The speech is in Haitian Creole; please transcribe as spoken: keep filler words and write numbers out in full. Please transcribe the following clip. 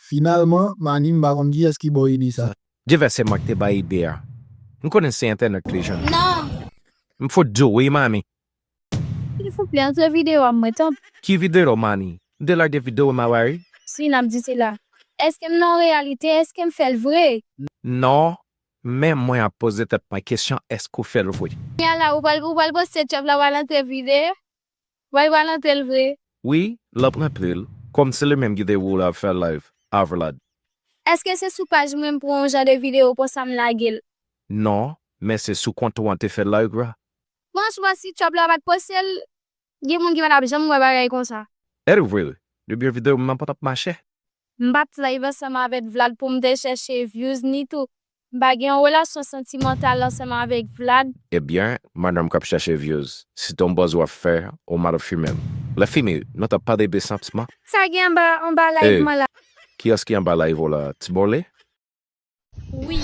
Finalman, Mani, m pa konn kiyès ki ba w ide sa. Divès se mwen ki te bay ide a. M konnen se entènèt ki jwenn. Non. M fout di w wi, Mani. Silvouplè, antre videyo a mwen tanpri. Ki videyo, Mani? M te lage videyo m a Larry. Si n ap di se la. Èske m nan reyalite? Èske m fè l vre? Non, men mwen ap poze tèt mwen kesyon, èske w fè l vre? Kounye a la, ou pral, ou pral poste chòp la, ou pral antre videyo? Ou pral, pral antre l vre? Wi, l ap ranpli l, kòmsi li menm ki te woule ap fè live a Vlad. Èske se sou paj mwen m pran yon jan de videyo konsa m lage l? Non, men se sou kont ou an te fè live la. Franchman, si chòp la pa t poste l, gen moun ki pa t ap janm wè bagay konsa. Anyway, depi videyo m nan pa t ap mache. M pa t live ansanm avèk Vlad pou m te chèche views ni tou. M pa gen yon relasyon santimantal ansanm avèk Vlad. Ebyen, madanm k ap chèche views, si t on buzz w ap fè, ou mal fime l. Lè fini, nou t ap pale de santiman. Sa gen anba, anba live mwen la? Kiyès ki anba live ou la? Ti Bòle? Wi.